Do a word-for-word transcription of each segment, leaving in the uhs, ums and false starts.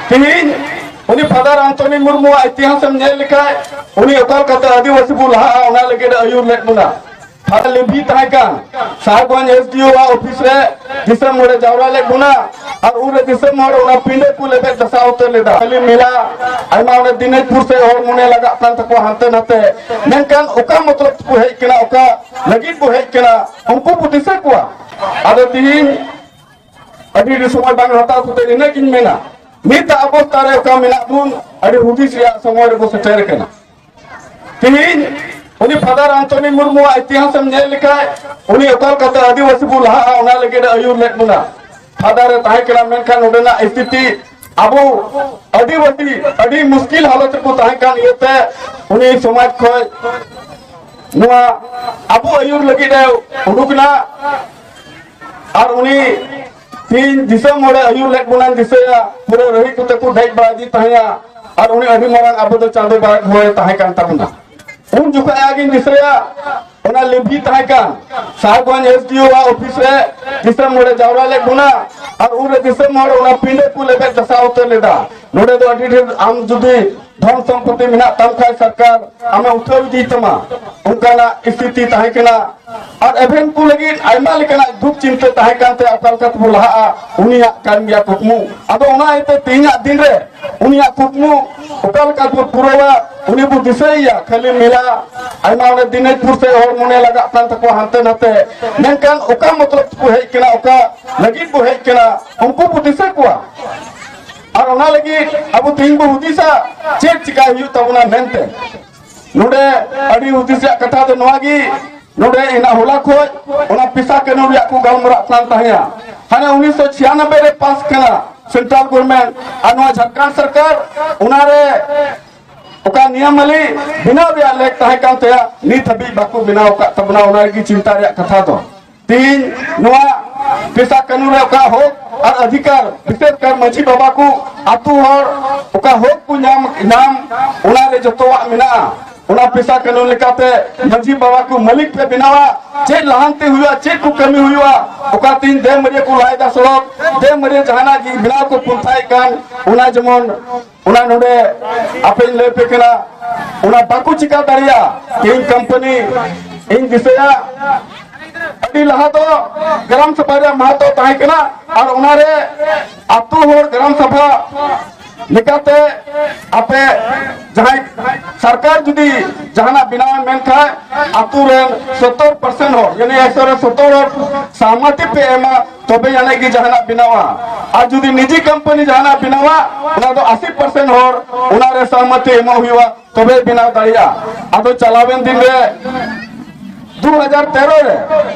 ᱛᱮᱦᱮᱧ ᱩᱱᱤ ᱯᱷᱟᱫᱟᱨ ᱟᱱᱛᱚᱱᱤ ᱢᱩᱨᱢᱩᱣᱟᱜ ᱤᱛᱤᱦᱟᱥ ᱮᱢ ᱧᱮᱞ ᱞᱮᱠᱷᱟᱡ, ᱩᱱᱤ ᱚᱠᱟ ᱞᱮᱠᱟᱛᱮ ᱟᱹᱫᱤᱵᱟᱹᱥᱤ ᱵᱚ ᱞᱟᱦᱟᱜᱼᱟ, ᱚᱱᱟ ᱞᱟᱹᱜᱤᱫ ᱮ ᱟᱹᱭᱩᱨ ᱞᱮᱫ ᱵᱚᱱᱟ᱾ ᱯᱷᱟᱫᱟᱨ ᱞᱮᱵᱷᱤ ᱛᱟᱦᱮᱸ ᱠᱟᱱ, ᱥᱟᱦᱮᱵᱽᱜᱚᱸᱡᱽ ᱮᱥ ᱰᱤ ᱳ ᱟᱜ ᱚᱯᱷᱤᱥ ᱨᱮ ᱫᱤᱥᱚᱢ ᱦᱚᱲᱮ ᱡᱟᱣᱨᱟ ᱞᱮᱫ ᱵᱚᱱᱟ᱾ ᱟᱨ ᱩᱱᱨᱮ ᱫᱤᱥᱚᱢ ᱦᱚᱲ ᱚᱱᱟ ᱯᱤᱸᱰᱟᱹ ᱠᱚ ᱞᱮᱵᱮᱫ ᱫᱷᱟᱥᱟᱣ ᱩᱛᱟᱹᱨ ᱞᱮᱫᱟ᱾ ᱠᱷᱟᱹᱞᱤ ᱢᱮᱞᱟ, ᱟᱭᱢᱟ ᱚᱸᱰᱮ ᱫᱤᱱᱟᱡᱽᱯᱩᱨ ᱥᱮᱫ ᱦᱚᱲ ᱢᱚᱱᱮ ᱞᱟᱜᱟᱜ ᱠᱟᱱ ᱛᱟᱠᱚᱣᱟ ᱦᱟᱱᱛᱮ ᱱᱟᱛᱮ, ᱢᱮᱱᱠᱷᱟᱱ ᱚᱠᱟ ᱢᱚᱛᱞᱚᱵ ᱛᱮᱠᱚ ᱦᱮᱡ ᱠᱟᱱᱟ, ᱚᱠᱟ ᱞᱟᱹᱜᱤᱫ ᱵᱚ ᱦᱮᱡ ᱠᱟᱱᱟ, ᱩᱱᱠᱩ ᱵᱚ ᱫᱤᱥᱟᱹ ᱠᱚᱣᱟ᱾ ᱟᱫᱚ ᱛᱤᱦᱤᱧ ᱟᱹᱰᱤ ᱰᱷᱮᱨ ᱥᱚᱢᱚᱭ ᱵᱟᱝ ᱦᱟᱛᱟᱣ ᱠᱟᱛᱮ ᱱᱤᱱᱟᱹᱜ ᱜᱤᱧ ᱢᱮᱱᱟ, ᱱᱤᱛᱟᱜ ᱚᱵᱚᱥᱛᱟ ᱨᱮ ᱚᱠᱟ ᱢᱮᱱᱟᱜ ᱵᱚᱱ, ᱟᱹᱰᱤ ᱦᱩᱫᱤᱥ ᱨᱮᱭᱟᱜ ᱥᱚᱢᱚᱭ ᱨᱮᱵᱚ ᱥᱮᱴᱮᱨ ᱟᱠᱟᱱᱟ᱾ ᱛᱤᱦᱤᱧ ᱩᱱᱤ ᱯᱷᱟᱫᱟᱨ ᱟᱱᱛᱚᱱᱤ ᱢᱩᱨᱢᱩᱣᱟᱜ ᱤᱛᱤᱦᱟᱥ ᱮᱢ ᱧᱮᱞ ᱞᱮᱠᱷᱟᱡ, ᱩᱱᱤ ᱚᱠᱟ ᱞᱮᱠᱟᱛᱮ ᱟᱹᱫᱤᱵᱟᱹᱥᱤ ᱵᱚ ᱞᱟᱦᱟᱜᱼᱟ, ᱚᱱᱟ ᱞᱟᱹᱜᱤᱫ ᱮ ᱟᱹᱭᱩᱨ ᱞᱮᱫ ᱵᱚᱱᱟ᱾ ᱯᱷᱟᱫᱟᱨ ᱮ ᱛᱟᱦᱮᱸ ᱠᱟᱱᱟ, ᱢᱮᱱᱠᱷᱟᱱ ᱱᱚᱰᱮᱱᱟᱜ ᱥᱛᱷᱤᱛᱤ ᱟᱵᱚ ᱟᱹᱫᱤᱵᱟᱹᱥᱤ ᱟᱹᱰᱤ ᱢᱩᱥᱠᱤᱞ ᱦᱟᱞᱚᱛ ᱨᱮᱠᱚ ᱛᱟᱦᱮᱸ ᱠᱟᱱ ᱤᱭᱟᱹᱛᱮ ᱩᱱᱤ ᱥᱚᱢᱟᱡᱽ ᱠᱷᱚᱡ ᱱᱚᱣᱟ ᱟᱵᱚ ᱟᱹᱭᱩᱨ ᱞᱟᱹᱜᱤᱫ ᱮ ᱩᱰᱩᱠ ᱮᱱᱟ᱾ ᱟᱨ ᱩᱱᱤ ᱛᱤᱦᱤᱧ ᱫᱤᱥᱚᱢ ᱦᱚᱲᱮ ᱟᱹᱭᱩᱨ ᱞᱮᱫ ᱵᱚᱱᱟᱧ ᱫᱤᱥᱟᱹᱭᱟ, ᱯᱩᱨᱟᱹ ᱨᱟᱹᱦᱤ ᱠᱚᱛᱮ ᱠᱚ ᱫᱮᱡ ᱵᱟᱲᱟ ᱤᱫᱤ ᱛᱟᱦᱮᱸᱭᱟ᱾ ᱟᱨ ᱩᱱᱤ ᱟᱹᱰᱤ ᱢᱟᱨᱟᱝ ᱟᱵᱚ ᱫᱚ ᱪᱟᱸᱫᱚ ᱵᱟᱭ ᱦᱚᱲᱮ ᱛᱟᱦᱮᱸ ᱠᱟᱱ ᱛᱟᱵᱚᱱᱟ᱾ ᱩᱱ ᱡᱚᱠᱷᱚᱱ ᱟᱜᱤᱧ ᱫᱤᱥᱟᱹᱭᱟ, ᱚᱱᱟ ᱞᱮᱵᱷᱤ ᱛᱟᱦᱮᱸ ᱠᱟᱱ ᱥᱟᱦᱮᱵᱽᱜᱚᱸᱡᱽ ᱮᱥ ᱰᱤ ᱳ ᱟᱜ ᱚᱯᱷᱤᱥ ᱨᱮ ᱫᱤᱥᱚᱢ ᱦᱚᱲᱮ ᱡᱟᱣᱨᱟ ᱞᱮᱫ ᱵᱚᱱᱟ᱾ ᱟᱨ ᱩᱱᱨᱮ ᱫᱤᱥᱚᱢ ᱦᱚᱲ ᱚᱱᱟ ᱯᱤᱸᱰᱟᱹ ᱠᱚ ᱞᱮᱵᱮᱫ ᱫᱷᱟᱥᱟᱣ ᱩᱛᱟᱹᱨ ᱞᱮᱫᱟ᱾ ᱱᱚᱰᱮ ᱫᱚ ᱟᱹᱰᱤ ᱰᱷᱮᱨ ᱟᱢ ᱡᱩᱫᱤ ᱫᱷᱚᱱ ᱥᱚᱢᱯᱚᱛᱤ ᱢᱮᱱᱟᱜ ᱛᱟᱢ ᱠᱷᱟᱡ, ᱥᱚᱨᱠᱟᱨ ᱟᱢᱮ ᱩᱴᱷᱟᱹᱣ ᱤᱫᱤᱭ ᱛᱟᱢᱟ, ᱚᱱᱠᱟᱱᱟᱜ ᱥᱛᱷᱤᱛᱤ ᱛᱟᱦᱮᱸ ᱠᱟᱱᱟ᱾ ᱟᱨ ᱮᱵᱷᱮᱱ ᱠᱚ ᱞᱟᱹᱜᱤᱫ ᱟᱭᱢᱟ ᱞᱮᱠᱟᱱᱟᱜ ᱫᱩᱠ ᱪᱤᱱᱛᱟᱹ ᱛᱟᱦᱮᱸ ᱠᱟᱱ ᱛᱟᱭᱟ, ᱚᱠᱟ ᱞᱮᱠᱟ ᱛᱮᱵᱚ ᱞᱟᱦᱟᱜᱼᱟ, ᱩᱱᱤᱭᱟᱜ ᱠᱟᱱ ᱜᱮᱭᱟ ᱠᱩᱠᱢᱩ᱾ ᱟᱫᱚ ᱚᱱᱟ ᱤᱭᱟᱹᱛᱮ ᱛᱮᱦᱮᱧᱟᱜ ᱫᱤᱱ ᱨᱮ ᱩᱱᱤᱭᱟᱜ ᱠᱩᱠᱢᱩ ᱚᱠᱟ ᱞᱮᱠᱟ ᱵᱚ ᱯᱩᱨᱟᱹᱣᱟ, ᱩᱱᱤ ᱵᱚ ᱫᱤᱥᱟᱹᱭᱮᱭᱟ᱾ ᱠᱷᱟᱹᱞᱤ ᱢᱮᱞᱟ, ᱟᱭᱢᱟ ᱚᱸᱰᱮ ᱫᱤᱱᱟᱡᱽᱯᱩᱨ ᱥᱮᱫ ᱦᱚᱲ ᱢᱚᱱᱮ ᱞᱟᱜᱟᱜ ᱠᱟᱱ ᱛᱟᱠᱚᱣᱟ ᱦᱟᱱᱛᱮ ᱱᱟᱛᱮ, ᱢᱮᱱᱠᱷᱟᱱ ᱚᱠᱟ ᱢᱚᱛᱞᱚᱵ ᱛᱮᱠᱚ ᱦᱮᱡ ᱠᱟᱱᱟ, ᱚᱠᱟ ᱞᱟᱹᱜᱤᱫ ᱵᱚ ᱦᱮᱡ ᱠᱟᱱᱟ, ᱩᱱᱠᱩ ᱵᱚ ᱫᱤᱥᱟᱹ ᱠᱚᱣᱟ᱾ ᱟᱨ ᱚᱱᱟ ᱞᱟᱹᱜᱤᱫ ᱟᱵᱚ ᱛᱮᱦᱮᱧ ᱵᱚ ᱦᱩᱫᱤᱥᱟ ᱪᱮᱫ ᱪᱤᱠᱟᱭ ᱦᱩᱭᱩᱜ ᱛᱟᱵᱚᱱᱟ ᱢᱮᱱᱛᱮ᱾ ᱱᱚᱰᱮ ᱟᱹᱰᱤ ᱦᱩᱫᱤᱥ ᱨᱮᱭᱟᱜ ᱠᱟᱛᱷᱟ ᱫᱚ ᱱᱚᱣᱟ ᱜᱮ, ᱱᱚᱰᱮ ᱮᱱᱟ ᱦᱚᱞᱟ ᱠᱷᱚᱡ ᱚᱱᱟ ᱯᱮᱥᱟ ᱠᱟᱹᱱᱩᱱ ᱨᱮᱭᱟᱜ ᱠᱚ ᱜᱟᱞᱢᱟᱨᱟᱜ ᱠᱟᱱ ᱛᱟᱦᱮᱸᱭᱟ᱾ ᱦᱟᱱᱮ ᱩᱱᱤᱥᱥᱚ ᱪᱷᱤᱭᱟᱱᱚᱵᱵᱳᱭ ᱨᱮ ᱯᱟᱥ ᱠᱟᱱᱟ ᱥᱮᱱᱴᱨᱟᱞ ᱜᱚᱵᱷᱚᱨᱱᱢᱮᱱᱴ, ᱟᱨ ᱱᱚᱣᱟ ᱡᱷᱟᱲᱠᱷᱚᱸᱰ ᱥᱚᱨᱠᱟᱨ ᱚᱱᱟᱨᱮ ᱚᱠᱟ ᱱᱤᱭᱟᱢᱟᱞᱤ ᱵᱮᱱᱟᱣ ᱨᱮᱭᱟᱜ ᱞᱮᱠ ᱛᱟᱦᱮᱸ ᱠᱟᱱ ᱛᱟᱭᱟ, ᱱᱤᱛ ᱦᱟᱹᱵᱤᱡ ᱵᱟᱠᱚ ᱵᱮᱱᱟᱣ ᱟᱠᱟᱫ ᱛᱟᱵᱚᱱᱟ᱾ ᱚᱱᱟ ᱨᱮᱜᱮ ᱪᱤᱱᱛᱟ ᱨᱮᱭᱟᱜ ᱠᱟᱛᱷᱟ ᱫᱚ᱾ ᱛᱮᱦᱮᱧ ᱱᱚᱣᱟ ᱯᱮᱥᱟ ᱠᱟᱹᱱᱩᱱ ᱨᱮ ᱚᱠᱟ ᱦᱚᱠ ᱟᱨ ᱚᱫᱷᱤᱠᱟᱨ, ᱵᱤᱥᱮᱥ ᱠᱟᱨ ᱢᱟᱹᱡᱷᱤ ᱵᱟᱵᱟ ᱠᱚ, ᱟᱛᱳ ᱦᱚᱲ ᱚᱠᱟ ᱦᱚᱠ ᱠᱚ ᱧᱟᱢ, ᱧᱟᱢ, ᱚᱱᱟ ᱨᱮ ᱡᱚᱛᱚᱣᱟᱜ ᱢᱮᱱᱟᱜᱼᱟ᱾ ᱚᱱᱟ ᱯᱮᱥᱟ ᱠᱟᱹᱱᱩᱱ ᱞᱮᱠᱟᱛᱮ ᱢᱟᱹᱡᱷᱤ ᱵᱟᱵᱟ ᱠᱚ ᱢᱟᱹᱞᱤᱠ ᱯᱮ ᱵᱮᱱᱟᱣᱟ, ᱪᱮᱫ ᱞᱟᱦᱟᱱᱛᱤ ᱦᱩᱭᱩᱜᱼᱟ, ᱪᱮᱫ ᱠᱚ ᱠᱟᱹᱢᱤ ᱦᱩᱭᱩᱜᱼᱟ, ᱚᱠᱟ ᱛᱤᱧ ᱫᱮ ᱢᱟᱹᱨᱤᱭᱟᱹ ᱠᱚ ᱞᱟᱭᱫᱟ ᱥᱚᱲᱚᱠ, ᱫᱮ ᱢᱟᱹᱨᱤᱭᱟᱹ ᱡᱟᱦᱟᱱᱟᱜ ᱜᱮ ᱵᱮᱱᱟᱣ ᱠᱚ ᱯᱚᱱᱛᱷᱟᱭᱮᱫ ᱠᱟᱱ, ᱚᱱᱟ ᱡᱮᱢᱚᱱ ᱚᱱᱟ ᱱᱚᱰᱮ ᱟᱯᱮᱧ ᱞᱟᱹᱭ ᱯᱮ ᱠᱟᱱᱟ, ᱚᱱᱟ ᱵᱟᱠᱚ ᱪᱤᱠᱟ ᱫᱟᱲᱮᱭᱟᱜᱼᱟ᱾ ᱛᱮᱦᱮᱧ ᱠᱳᱢᱯᱟᱱᱤ ᱤᱧ ᱫᱤᱥᱟᱹᱭᱟ, ᱟᱹᱰᱤ ᱞᱟᱦᱟ ᱫᱚ ᱜᱨᱟᱢ ᱥᱟᱵᱷᱟ ᱨᱮᱭᱟᱜ ᱢᱟᱦᱟᱛᱚ ᱛᱟᱦᱮᱸ ᱠᱟᱱᱟ, ᱟᱨ ᱚᱱᱟᱨᱮ ᱟᱛᱳ ᱦᱚᱲ ᱜᱨᱟᱢ ᱥᱟᱵᱷᱟ ᱞᱮᱠᱟᱛᱮ ᱟᱯᱮ ᱡᱟᱦᱟᱸᱭ ᱥᱚᱨᱠᱟᱨ ᱡᱩᱫᱤ ᱡᱟᱦᱟᱱᱟᱜ ᱵᱮᱱᱟᱣ ᱢᱮᱱᱠᱷᱟᱱ ᱟᱛᱳ ᱨᱮᱱ ᱥᱚᱛᱛᱚᱨ ᱯᱟᱨᱥᱮᱱᱴ ᱦᱚᱲ, ᱭᱟᱱᱤ ᱮᱠᱥᱚ ᱨᱮ ᱥᱚᱛᱛᱚᱨ ᱦᱚᱲ ᱥᱟᱦᱢᱟᱛᱤ ᱯᱮ ᱮᱢᱟ, ᱛᱚᱵᱮ ᱟᱹᱱᱤᱡ ᱜᱮ ᱡᱟᱦᱟᱱᱟᱜ ᱵᱮᱱᱟᱣᱟ᱾ ᱟᱨ ᱡᱩᱫᱤ ᱱᱤᱡᱤ ᱠᱳᱢᱯᱟᱱᱤ ᱡᱟᱦᱟᱱᱟᱜ ᱵᱮᱱᱟᱣᱟ, ᱚᱱᱟ ᱫᱚ ᱟᱥᱤ ᱯᱟᱨᱥᱮᱱᱴ ᱦᱚᱲ ᱚᱱᱟ ᱨᱮ ᱥᱟᱦᱢᱟᱛᱤ ᱮᱢᱚᱜ ᱦᱩᱭᱩᱜᱼᱟ, ᱛᱚᱵᱮ ᱵᱮᱱᱟᱣ ᱫᱟᱲᱮᱭᱟᱜᱼᱟ᱾ ᱟᱫᱚ ᱪᱟᱞᱟᱣᱮᱱ ᱫᱤᱱ ᱨᱮ ᱫᱩ ᱦᱟᱡᱟᱨ ᱛᱮᱨᱚ ᱨᱮ,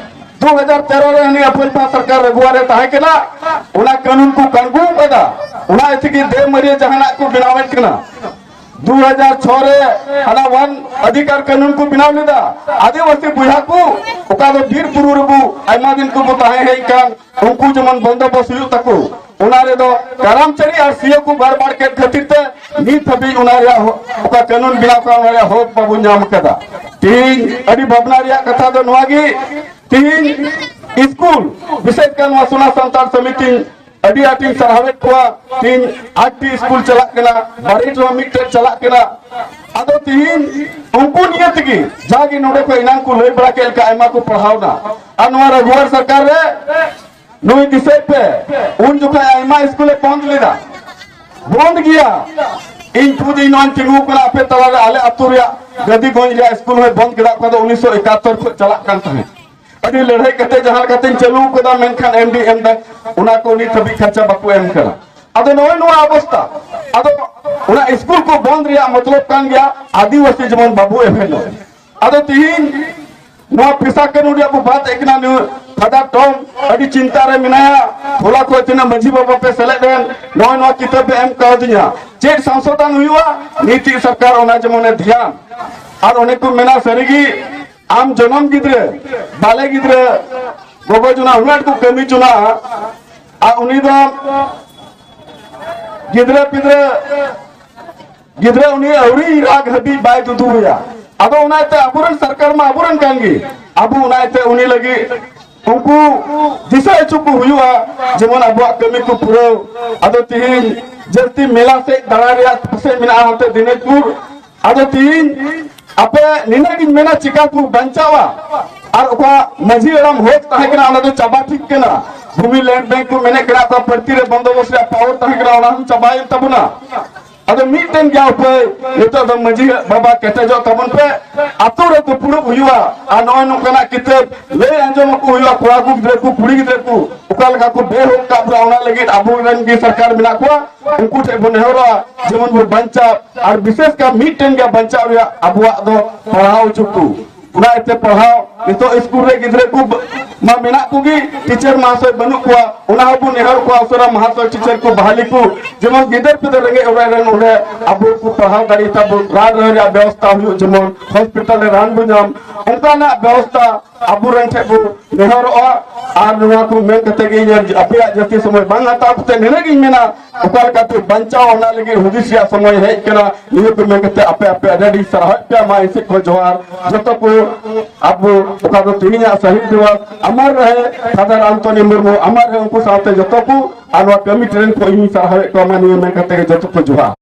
ᱫᱩ ᱦᱟᱡᱟᱨ ᱛᱮᱨᱚ ᱨᱮ ᱦᱟᱹᱱᱤ ᱟᱯᱷᱟᱞᱯᱟ ᱥᱚᱨᱠᱟᱨ ᱨᱮᱜᱩᱣᱟ ᱨᱮ ᱛᱟᱦᱮᱸ ᱠᱟᱱᱟ, ᱚᱱᱟ ᱠᱟᱹᱱᱩᱱ ᱠᱚ ᱠᱟᱬᱜᱩ ᱠᱟᱫᱟ, ᱚᱱᱟ ᱤᱭᱟᱹ ᱛᱮᱜᱮ ᱫᱮ ᱢᱟᱹᱨᱤᱭᱟᱹ ᱡᱟᱦᱟᱱᱟᱜ ᱠᱚ ᱵᱮᱱᱟᱣᱮᱫ ᱠᱟᱱᱟ᱾ ᱫᱩ ᱦᱟᱡᱟᱨ ᱪᱷᱚ ᱨᱮ ᱦᱟᱱᱟ ᱣᱟᱱ ᱚᱫᱷᱤᱠᱟᱨ ᱠᱟᱹᱱᱩᱱ ᱠᱚ ᱵᱮᱱᱟᱣ ᱞᱮᱫᱟ᱾ ᱟᱹᱫᱤᱵᱟᱹᱥᱤ ᱵᱚᱭᱦᱟ ᱠᱚ ᱚᱠᱟ ᱫᱚ ᱵᱤᱨ ᱵᱩᱨᱩ ᱨᱮᱵᱚ ᱟᱭᱢᱟ ᱫᱤᱱ ᱠᱚᱵᱚ ᱛᱟᱦᱮᱸ ᱦᱮᱡ ᱠᱟᱱ, ᱩᱱᱠᱩ ᱡᱮᱢᱚᱱ ᱵᱚᱱᱫᱳᱵᱚᱥ ᱦᱩᱭᱩᱜ ᱛᱟᱠᱚ, ᱚᱱᱟ ᱨᱮᱫᱚ ᱠᱟᱨᱟᱢᱪᱟᱹᱨᱤ ᱟᱨ ᱥᱤᱭᱟᱹ ᱠᱚ ᱜᱟᱲᱵᱟᱲ ᱠᱮᱫ ᱠᱷᱟᱹᱛᱤᱨ ᱛᱮ ᱱᱤᱛ ᱦᱟᱹᱵᱤᱡ ᱚᱱᱟ ᱨᱮᱭᱟᱜ ᱦᱚ-, ᱚᱠᱟ ᱠᱟᱹᱱᱩᱱ ᱵᱮᱱᱟᱣ ᱠᱟᱱᱟ, ᱚᱱᱟ ᱨᱮᱭᱟᱜ ᱦᱚᱠ ᱵᱟᱵᱚᱱ ᱧᱟᱢ ᱠᱟᱫᱟ᱾ ᱛᱮᱦᱮᱧ ᱟᱹᱰᱤ ᱵᱷᱟᱵᱽᱱᱟ ᱨᱮᱭᱟᱜ ᱠᱟᱛᱷᱟ ᱫᱚ ᱱᱚᱣᱟ ᱜᱮ, ᱛᱮᱦᱮᱧ ᱥᱠᱩᱞ, ᱵᱤᱥᱮᱥ ᱠᱟᱨ ᱱᱚᱣᱟ ᱥᱳᱱᱟ ᱥᱟᱱᱛᱟᱲ ᱥᱚᱢᱤᱛᱤ ᱟᱹᱰᱤ ᱟᱸᱴᱤᱧ ᱥᱟᱨᱦᱟᱣᱮᱫ ᱠᱚᱣᱟ᱾ ᱛᱮᱦᱮᱧ ᱟᱴᱴᱤ ᱥᱠᱩᱞ ᱪᱟᱞᱟᱜ ᱠᱟᱱᱟ, ᱵᱟᱨᱮᱴ ᱨᱮᱦᱚᱸ ᱢᱤᱫᱴᱮᱡ ᱪᱟᱞᱟᱜ ᱠᱟᱱᱟ᱾ ᱟᱫᱚ ᱛᱮᱦᱮᱧ ᱩᱱᱠᱩ ᱱᱤᱭᱮ ᱛᱮᱜᱮ ᱡᱟᱜᱮ ᱱᱚᱰᱮ ᱠᱷᱚᱱ ᱮᱱᱟᱝ ᱠᱚ ᱞᱟᱹᱭ ᱵᱟᱲᱟ ᱠᱮᱫ ᱞᱮᱠᱟ ᱟᱭᱢᱟ ᱠᱚ ᱯᱟᱲᱦᱟᱣᱱᱟ᱾ ᱟᱨ ᱱᱚᱣᱟ ᱨᱟᱜᱷᱩᱣᱟᱨ ᱥᱚᱨᱠᱟᱨ ᱨᱮ ᱱᱩᱭ ᱫᱤᱥᱟᱹᱭ ᱯᱮ, ᱩᱱ ᱡᱚᱠᱷᱚᱱ ᱟᱭᱢᱟ ᱥᱠᱩᱞᱮ ᱵᱚᱱᱫ ᱞᱮᱫᱟ, ᱵᱚᱱᱫ ᱜᱮᱭᱟ᱾ ᱤᱧ ᱠᱷᱩᱫ ᱤᱧ ᱱᱚᱣᱟᱧ ᱛᱤᱸᱜᱩ ᱠᱟᱱᱟ ᱟᱯᱮ ᱛᱟᱞᱟᱨᱮ, ᱟᱞᱮ ᱟᱹᱛᱩ ᱨᱮᱭᱟᱜ ᱜᱟᱫᱤᱜᱚᱸᱡᱽ ᱨᱮᱭᱟᱜ ᱥᱠᱩᱞ ᱦᱚᱸᱭ ᱵᱚᱱᱫ ᱠᱮᱫᱟ, ᱚᱠᱟ ᱫᱚ ᱩᱱᱤᱥᱥᱚ ᱮᱠᱟᱛᱛᱚᱨ ᱠᱷᱚᱱ ᱪᱟᱞᱟᱜ ᱠᱟᱱ ᱛᱟᱦᱮᱸᱫ᱾ ᱟᱹᱰᱤ ᱞᱟᱹᱲᱦᱟᱹᱭ ᱠᱟᱛᱮ ᱡᱟᱦᱟᱸ ᱞᱮᱠᱟᱛᱮᱧ ᱪᱟᱹᱞᱩ ᱠᱟᱫᱟ, ᱢᱮᱱᱠᱷᱟᱱ ᱮᱢ ᱰᱤ ᱮᱢ ᱫᱟ, ᱚᱱᱟ ᱠᱚ ᱱᱤᱛ ᱦᱟᱹᱵᱤᱡ ᱠᱷᱚᱨᱪᱟ ᱵᱟᱠᱚ ᱮᱢ ᱠᱟᱱᱟ᱾ ᱟᱫᱚ ᱱᱚᱜᱼᱚᱭ ᱱᱚᱣᱟ ᱚᱵᱚᱥᱛᱟ, ᱟᱫᱚ ᱚᱱᱟ ᱥᱠᱩᱞ ᱠᱚ ᱵᱚᱱᱫ ᱨᱮᱭᱟᱜ ᱢᱚᱛᱞᱚᱵ ᱠᱟᱱ ᱜᱮᱭᱟ ᱟᱹᱫᱤᱵᱟᱹᱥᱤ ᱡᱮᱢᱚᱱ ᱵᱟᱵᱚ ᱮᱯᱷᱮᱱᱚᱜ᱾ ᱟᱫᱚ ᱛᱤᱦᱤᱧ ᱱᱚᱣᱟ ᱯᱮᱥᱟ ᱠᱟᱹᱱᱩᱱ ᱨᱮᱭᱟᱜ ᱵᱚ ᱵᱟᱫ ᱮᱫ ᱠᱟᱱᱟ, ᱱᱩᱭ ᱯᱷᱟᱫᱟᱨ ᱴᱚᱢ ᱟᱹᱰᱤ ᱪᱤᱱᱛᱟ ᱨᱮ ᱢᱮᱱᱟᱭᱟ᱾ ᱦᱚᱞᱟ ᱠᱷᱚᱱ ᱛᱤᱱᱟᱹᱜ ᱢᱟᱹᱡᱷᱤ ᱵᱟᱵᱟ ᱯᱮ ᱥᱮᱞᱮᱫ ᱮᱱ, ᱱᱚᱜᱼᱚᱭ ᱱᱚᱣᱟ ᱠᱤᱛᱟᱹᱵ ᱯᱮ ᱮᱢ ᱠᱟᱣᱫᱤᱧᱟ, ᱪᱮᱫ ᱥᱚᱝᱥᱳᱫᱷᱚᱱ ᱦᱩᱭᱩᱜᱼᱟ, ᱱᱤᱛᱤ ᱥᱚᱨᱠᱟᱨ ᱚᱱᱟ ᱡᱮᱢᱚᱱᱮ ᱫᱷᱮᱭᱟᱱ᱾ ᱟᱨ ᱚᱱᱮ ᱠᱚ ᱢᱮᱱᱟ ᱥᱟᱹᱨᱤᱜᱮ, ᱟᱢ ᱡᱚᱱᱚᱢ ᱜᱤᱫᱽᱨᱟᱹ, ᱵᱟᱞᱮ ᱜᱤᱫᱽᱨᱟᱹ, ᱜᱚᱜᱚ ᱡᱚᱱᱟ ᱩᱱᱟᱹᱜ ᱠᱚ ᱠᱟᱹᱢᱤ ᱡᱚᱱᱟ, ᱟᱨ ᱩᱱᱤ ᱫᱚ ᱜᱤᱫᱽᱨᱟᱹ ᱯᱤᱫᱽᱨᱟᱹ ᱜᱤᱫᱽᱨᱟᱹ ᱩᱱᱤ ᱟᱹᱣᱨᱤ ᱨᱟᱜ ᱦᱟᱹᱵᱤᱡ ᱵᱟᱭ ᱫᱩᱫᱩᱭᱟ᱾ ᱟᱫᱚ ᱚᱱᱟ ᱤᱭᱟᱹᱛᱮ ᱟᱵᱚᱨᱮᱱ ᱥᱚᱨᱠᱟᱨ ᱢᱟ ᱟᱵᱚᱨᱮᱱ ᱠᱟᱱ ᱜᱮ, ᱟᱵᱚ ᱚᱱᱟ ᱤᱭᱟᱹᱛᱮ ᱩᱱᱤ ᱞᱟᱹᱜᱤᱫ ᱩᱱᱠᱩ ᱫᱤᱥᱟᱹ ᱦᱚᱪᱚ ᱠᱚ ᱦᱩᱭᱩᱜᱼᱟ, ᱡᱮᱢᱚᱱ ᱟᱵᱚᱣᱟᱜ ᱠᱟᱹᱢᱤ ᱠᱚ ᱯᱩᱨᱟᱹᱣ᱾ ᱟᱫᱚ ᱛᱤᱦᱤᱧ ᱡᱟᱹᱥᱛᱤ ᱢᱮᱞᱟ ᱥᱮᱫ ᱫᱟᱬᱟ ᱨᱮᱭᱟᱜ ᱯᱟᱥᱮᱡ ᱢᱮᱱᱟᱜᱼᱟ ᱦᱟᱱᱛᱮ ᱫᱤᱱᱟᱡᱽᱯᱩᱨ᱾ ᱟᱫᱚ ᱛᱤᱦᱤᱧ ᱟᱯᱮ ᱱᱤᱱᱟᱹᱜ ᱜᱤᱧ ᱢᱮᱱᱟ, ᱪᱤᱠᱟ ᱠᱚ ᱵᱟᱧᱪᱟᱣᱟ? ᱟᱨ ᱚᱠᱟ ᱢᱟᱹᱡᱷᱤ ᱦᱟᱲᱟᱢ ᱦᱚᱠ ᱛᱟᱦᱮᱸ ᱠᱟᱱᱟ, ᱚᱱᱟ ᱫᱚ ᱪᱟᱵᱟ ᱴᱷᱤᱠ ᱠᱟᱱᱟ᱾ ᱵᱷᱩᱢᱤ ᱞᱮᱱᱰ ᱵᱮᱝᱠ ᱠᱚ ᱢᱮᱱᱮᱫ ᱠᱟᱱᱟ, ᱚᱠᱟ ᱯᱟᱹᱨᱛᱤ ᱨᱮ ᱵᱚᱱᱫᱳᱵᱚᱥᱛ ᱨᱮᱭᱟᱜ ᱯᱟᱣᱟᱨ ᱛᱟᱦᱮᱸ ᱠᱟᱱᱟ, ᱚᱱᱟ ᱦᱚᱸ ᱪᱟᱵᱟᱭᱮᱱ ᱛᱟᱵᱚᱱᱟ᱾ ᱟᱫᱚ ᱢᱤᱫᱴᱮᱱ ᱜᱮ ᱩᱯᱟᱹᱭ, ᱱᱤᱛᱚᱜ ᱫᱚ ᱢᱟᱹᱡᱷᱤ ᱵᱟᱵᱟ ᱠᱮᱴᱮᱡᱚᱜ ᱛᱟᱵᱚᱱ ᱯᱮ, ᱟᱛᱳ ᱨᱮ ᱫᱩᱯᱲᱩᱵ ᱦᱩᱭᱩᱜᱼᱟ᱾ ᱟᱨ ᱱᱚᱜᱼᱚᱭ ᱱᱚᱝᱠᱟᱱᱟᱜ ᱠᱤᱛᱟᱹᱵ ᱞᱟᱹᱭ ᱟᱸᱡᱚᱢ ᱟᱠᱚ ᱦᱩᱭᱩᱜᱼᱟ, ᱠᱚᱲᱟ ᱠᱚ, ᱜᱤᱫᱽᱨᱟᱹ ᱠᱚ, ᱠᱩᱲᱤ ᱜᱤᱫᱽᱨᱟᱹ ᱠᱚ ᱚᱠᱟ ᱞᱮᱠᱟ ᱠᱚ ᱵᱮᱦᱚᱠ ᱠᱟᱜ ᱵᱚᱱᱟ, ᱚᱱᱟ ᱞᱟᱹᱜᱤᱫ ᱟᱵᱚᱨᱮᱱ ᱜᱮ ᱥᱚᱨᱠᱟᱨ ᱢᱮᱱᱟᱜ ᱠᱚᱣᱟ, ᱩᱱᱠᱩ ᱴᱷᱮᱱ ᱵᱚᱱ ᱱᱮᱦᱚᱨᱚᱜᱼᱟ, ᱡᱮᱢᱚᱱ ᱵᱚᱱ ᱵᱟᱧᱪᱟᱣ᱾ ᱟᱨ ᱵᱤᱥᱮᱥ ᱠᱟᱨ ᱢᱤᱫᱴᱮᱱ ᱜᱮ ᱵᱟᱧᱪᱟᱣ ᱨᱮᱭᱟᱜ ᱟᱵᱚᱣᱟᱜ ᱫᱚ ᱯᱟᱲᱦᱟᱣ ᱦᱚᱪᱚ ᱠᱚ᱾ ᱚᱱᱟ ᱤᱭᱟᱹᱛᱮ ᱯᱟᱲᱦᱟᱣ, ᱱᱤᱛᱚᱜ ᱤᱥᱠᱩᱞ ᱨᱮ ᱜᱤᱫᱽᱨᱟᱹ ᱠᱚ ᱵ-, ᱢᱟ ᱢᱮᱱᱟᱜ ᱠᱚᱜᱮ, ᱴᱤᱪᱟᱨ ᱢᱟᱦᱟᱥᱚᱭ ᱵᱟᱹᱱᱩᱜ ᱠᱚᱣᱟ᱾ ᱚᱱᱟ ᱦᱚᱸᱵᱚᱱ ᱱᱮᱦᱚᱨ ᱠᱚᱣᱟ, ᱩᱥᱟᱹᱨᱟ ᱢᱟᱦᱟᱥᱚᱭ ᱴᱤᱪᱟᱨ ᱠᱚ ᱵᱟᱦᱟᱞᱤ ᱠᱚ, ᱡᱮᱢᱚᱱ ᱜᱤᱫᱟᱹᱨ ᱯᱤᱫᱟᱹᱨ ᱨᱮᱸᱜᱮᱡ ᱚᱲᱟᱜ ᱨᱮᱱ ᱚᱸᱰᱮ ᱟᱵᱚ ᱠᱚ ᱯᱟᱲᱦᱟᱣ ᱫᱟᱲᱮ ᱛᱟᱵᱚᱱ, ᱨᱟᱱ ᱨᱮᱦᱚᱸ ᱨᱮᱭᱟᱜ ᱵᱮᱵᱚᱥᱛᱷᱟ ᱦᱩᱭᱩᱜ, ᱡᱮᱢᱚᱱ ᱦᱚᱥᱯᱤᱴᱟᱞ ᱨᱮ ᱨᱟᱱ ᱵᱚᱱ ᱧᱟᱢ, ᱚᱱᱠᱟᱱᱟᱜ ᱵᱮᱵᱚᱥᱛᱷᱟ ᱟᱵᱚᱨᱮᱱ ᱴᱷᱮᱱ ᱵᱚ ᱱᱮᱦᱚᱨᱚᱜᱼᱟ᱾ ᱟᱨ ᱱᱚᱣᱟ ᱠᱚ ᱢᱮᱱ ᱠᱟᱛᱮ ᱜᱮ ᱤᱧ ᱟᱯᱮᱭᱟᱜ ᱡᱟᱹᱥᱛᱤ ᱥᱚᱢᱚᱭ ᱵᱟᱝ ᱦᱟᱛᱟᱣ ᱠᱟᱛᱮ ᱱᱤᱱᱟᱹᱜ ᱜᱤᱧ ᱢᱮᱱᱟ, ᱚᱠᱟ ᱞᱮᱠᱟᱛᱮ ᱵᱟᱧᱪᱟᱣ, ᱚᱱᱟ ᱞᱟᱹᱜᱤᱫ ᱦᱩᱫᱤᱥ ᱨᱮᱭᱟᱜ ᱥᱚᱢᱚᱭ ᱦᱮᱡ ᱠᱟᱱᱟ᱾ ᱱᱤᱭᱟᱹ ᱠᱚ ᱢᱮᱱ ᱠᱟᱛᱮ ᱟᱯᱮ, ᱟᱯᱮ ᱟᱹᱰᱤ ᱟᱹᱰᱤ ᱥᱟᱨᱦᱟᱣ ᱯᱮᱭᱟ᱾ ᱢᱟ ᱤᱧ ᱥᱮᱫ ᱠᱷᱚᱱ ᱡᱚᱦᱟᱨ ᱡᱚᱛᱚ ᱠᱚ᱾ ᱟᱵᱚ ᱚᱠᱟ ᱫᱚ ᱛᱮᱦᱮᱧᱟᱜ ᱥᱟᱦᱤᱫ ᱫᱤᱵᱚᱥ, ᱟᱢᱟᱨ ᱨᱮᱦᱮ ᱯᱷᱟᱫᱟᱨ ᱟᱱᱛᱚᱱᱤ ᱢᱩᱨᱢᱩ, ᱟᱢᱟᱨ ᱨᱮᱦᱮ ᱩᱱᱠᱩ ᱥᱟᱶᱛᱮ ᱡᱚᱛᱚ ᱠᱚ, ᱟᱨ ᱱᱚᱣᱟ ᱠᱟᱹᱢᱤ ᱴᱨᱮᱱ ᱠᱚ ᱤᱧ ᱥᱟᱨᱦᱟᱣᱮᱫ ᱠᱚᱣᱟ᱾ ᱢᱟ ᱱᱤᱭᱟᱹ ᱢᱮᱱ ᱠᱟᱛᱮ ᱜᱮ ᱡᱚᱛᱚ ᱠᱚ ᱡᱚᱦᱟᱨ᱾